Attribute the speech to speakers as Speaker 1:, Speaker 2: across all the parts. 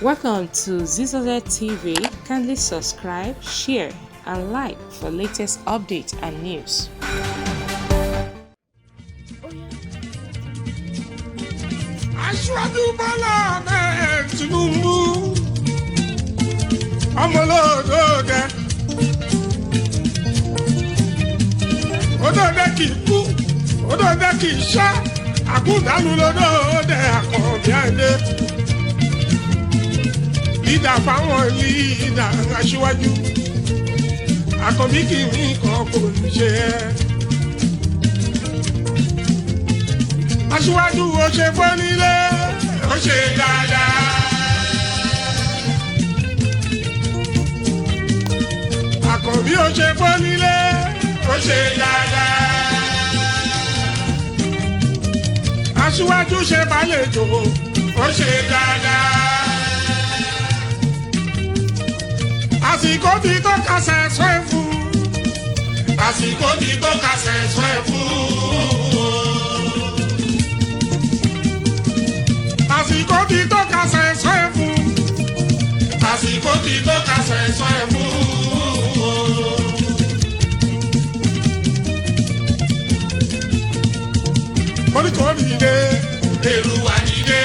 Speaker 1: Welcome to Zizoze TV. Kindly subscribe, share, and like for latest updates and news.
Speaker 2: Aṣíwájú Bọ́lá Ahmed Tinubu, ọmọlódóde, odòdè kì í kú, odòdè kì í ṣá, àkúdàlù lódòdè. Àkànbí àdé, lídà fáwọn lídà, aṣíwájú Àkànbí, kì í ní kan kò ní ṣe é. Aṣíwájú, ó ṣe fọ́ nílé, ó ṣe dáadáa. Àkànbí, ó ṣe fọ́ nílé, ó ṣe dáadáa. Aṣíwájú ṣe bálejò, ó ṣe dáadáa. Àsìkò tí tó kásẹ̀ sọ ẹ̀ fún. Àsìkò tí tó kásẹ̀ sọ ẹ̀ fún. Àsìkò tí tó kásẹ̀ sọ ẹ̀ fún. Àsìkò tí tó kásẹ̀ sọ ẹ̀ fún. Koríko dìde, èrúwà dìde.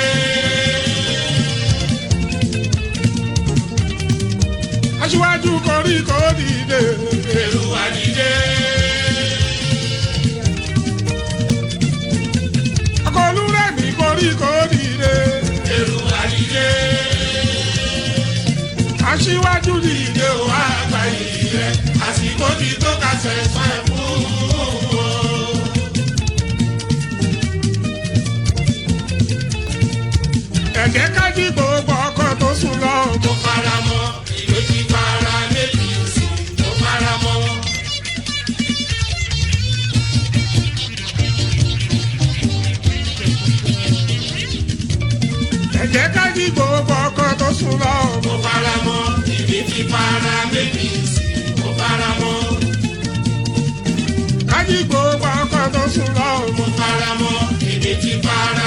Speaker 2: Aṣíwájú, koríko dìde, èrúwà dìde. Akọlùrẹ̀mí, koríko dìde, èrúwà dìde. Aṣíwájú dìde o, àgbà ìrẹ, àsìkò tí tó kásẹ̀ sọ ẹ̀ fún o. Ẹ̀jẹ̀ kájí gbogbo ọkọ̀ tó sùn lọ. Mo fara mọ́, ìlú ti fara l'APC, mo fara mọ́. Ẹ̀jẹ̀ kájí gbogbo ọkọ̀ tó sùn lọ. Mo fara mọ́, ìlú ti fara l'APC, mo fara mọ́. Kájí gbogbo ọkọ̀ tó sùn lọ. Mo fara mọ́, ìlú ti fara.